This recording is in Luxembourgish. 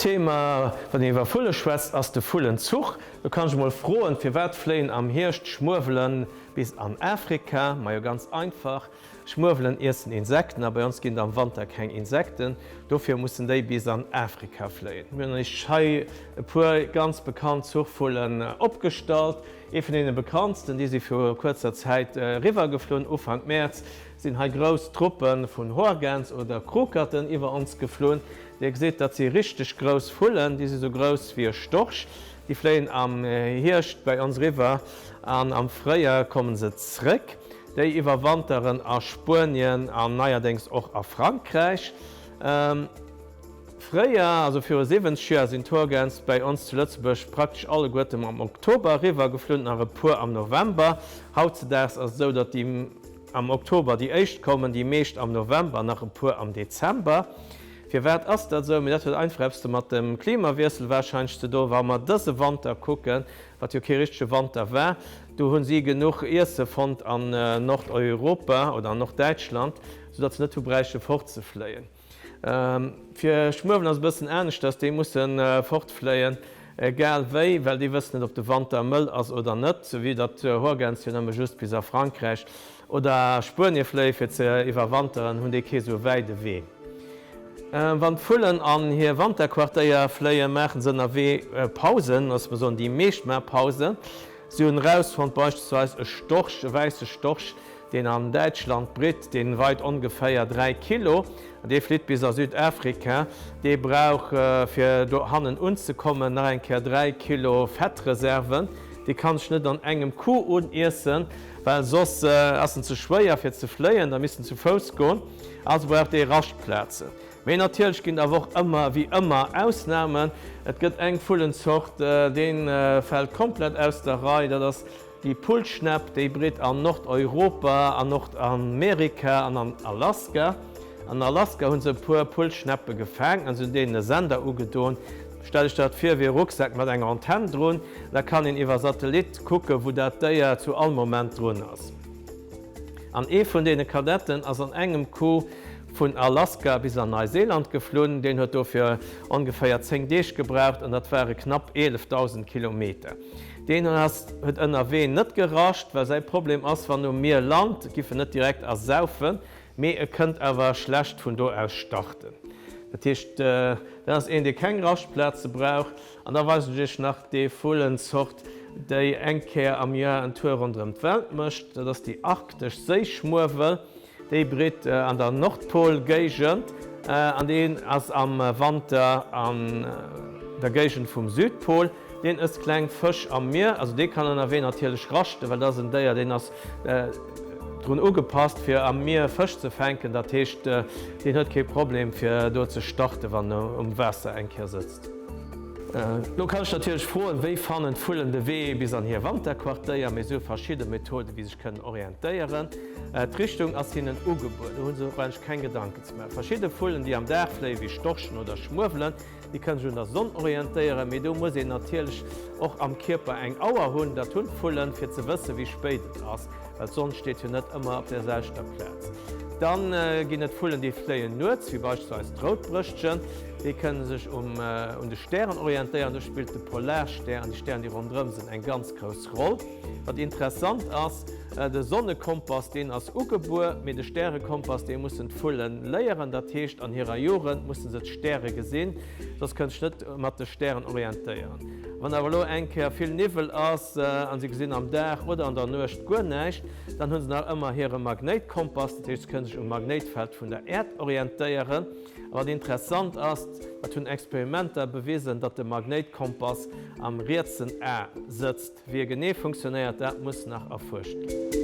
Hauptthema, wann een iwwer Vulle schwätzt, ass de Vullenzuch. Do kann ech emol froen, firwat fléien am Hierscht d'Schmuewelen bis an Afrika? Majo ganz einfach, Schmuewelen iessen Insekten a bei ons ginn et am Wanter keng Insekten, dofir mussen déi bis an Afrika fléien. Mir hunn iech hei e puer ganz bekannt Zuchvullen opgestallt. Ee vun deene bekanntsten, déi si viru kuerzer Zäit eriwwer geflunn, Ufank Mäerz sinn hei grouss Truppe vun Horgäns oder Krukerten iwwer ons geflunn. Dir gesitt, dat si richteg grouss Vullen, déi si sou grouss wéi e Storch. Déi fléien am Hierscht bei ons eriwwer an am Fréier komme se zréck. Déi iwwerwanteren a Spuenien an neierdéngs och a Frankräich. Fréier, also viru 70 Joer, sinn d'Horgäns bäi ons zu Lëtzebuerg praktesch alleguerten am Oktober eriwwer geflunn, nach e puer am November. Hautzedaags ass et esou, datt déi am Oktober déi éischt kommen, déi meescht am November, nach e puer am Dezember. Firwat ass dat esou? Mee dat huet einfach eppes mat dem Klimawiessel warscheinlech ze doen. Wa mer dëse Wanter kucken, wat jo kee richtege Wanter war, do hu si genuch Iesse fonnt an Nordeuropa oder an Norddäitschland, soudatt se net hu bräichte fortzefléien. Fir Schmuewelen ass et e bëssen aneschters, déi musse fortfléien, egal wéi, well déi wëssen net, ob de Wanter mëll ass oder net, sou wéi datt Horgäns jo nëmme just bis a Frankräich oder Spuenie fléie fir ze iwwerwanteren, hunn déi kee sou wäide Wee. Wann d'Vullen an hir Wanterquartéier fléien, maachen se ënnerwee Pausen, loosse mer soen, déi meescht maache Pausen. Si hunn erausfonnt, beispillsweis e Storch, e wäisse Storch, deen an Däitschland britt, dee weit ongeféier 3 Kilo, an dee flitt bis a Südafrika, dee brauch, fir dohannen unzekommen, nach eng Kéier 3 Kilo Fettreserven. Dee kann sech net an engem Coup uniessen, well soss ass en ze schwéier fir ze fléien, da misst en zu Fouss goen. Also brauch dee Raschtplazen. Mee natierlech ginn et awer och ëmmer, wéi ëmmer, Ausnamen. Et gëtt eng Vullenzort, dee fält komplett aus der Rei, dat ass déi Pullschnäpp. Déi britt an Nordeuropa, an Nordamerika an an Alaska. An Alaska hu se e puer Pullschnäppe gefaang an se hunn deenen e Sender ugedoen. Stellt iech dat vir wéi e Rucksak mat enger Antenn drun. Da kann een iwwer Satellit kucken, wou dat Déier zu all Moment drun ass. An ee vun deene Kadetten ass an engem Coup vun Alaska bis an Neiseeland geflunn. Deen huet dofir ongeféier 10 Deeg gebraucht an dat ware knapp 11.000 Kilometer. Deen ass huet ënnerwee net gerascht, well säi Problem ass, wann um Mier lant, giff en net direkt ersaufen, mee e kënnt awer schlecht vun do aus starten. Dat heescht, dat ass een, dee keng Raschtplaze brauch. An da weisen ech iech nach déi Vullenzort, déi eng Kéier am Joer en Tour ronderëm d'Welt mécht. Dat ass déi arktesch Séischmuewel. Déi britt an der Nordpolgéigend an déi ass am Wanter an der Géigend vum Südpol. Deen ësst kleng Fësch am Mier. Also dee kann ënnerwee natierlech raschten, well dat ass en Déier, deen ass drun ugepasst fir am Mier Fësch ze fänken. Dat heescht, deen huet kee Problem fir do ze starten, wann e um Waasser eng Kéier sëtzt. Lo kann ech natierlech froen, wéi fannen d'Vullen de Wee bis an hir Wanterquartéier? Mee se hu verschidde Methoden, wéi sech kënnen orientéieren. D'Richtung ass hinnen ugebuer, do hu se eigentlech keng Gedanken ze maachen. Verschidde Vullen, déi am Dag fléien, wéi Storchen oder Schmuewelen, déi kënnen sech un der Sonn orientéieren. Mee do muss een natierlech och am Kierper eng Auer hunn, dat hunn d'Vullen, fir ze wëssen, wéi spéit et ass. Well d'Sonn steet jo net ëmmer op der selwechter Plaz. Dann ginn et Vullen, déi fléien nuets, wéi beispillsweis d'Routbrëschtchen. Déi kënne sech um un de Stären orientéieren. Do spillt de Polarstär an déi Stären, déi ronderëm sinn, eng ganz grouss Roll. Wat interessant ass, de Sonnekompass, deen ass ugebuer, mee de Stärekompass, dee mussen d'Vullen léieren. Dat heescht, an hirer Jugend musse se d'Stäre gesinn, soss kënne sech net mat de Stären orientéieren. Wann awer elo eng Kéier vill Niwwel ass a se gesinn am Dag oder an der Nuecht guer näischt, dann hu se nach ëmmer hire Magnéitkompass, dat heescht se kënne sech um Magnéitfeld vun der Äerd orientéieren. A wat interessant ass, dat hunn Experimenter bewisen, datt de Magnéitkompass am rietsen A sëtzt. Wéi e genee funktionéiert, dat muss nach erfuerscht ginn.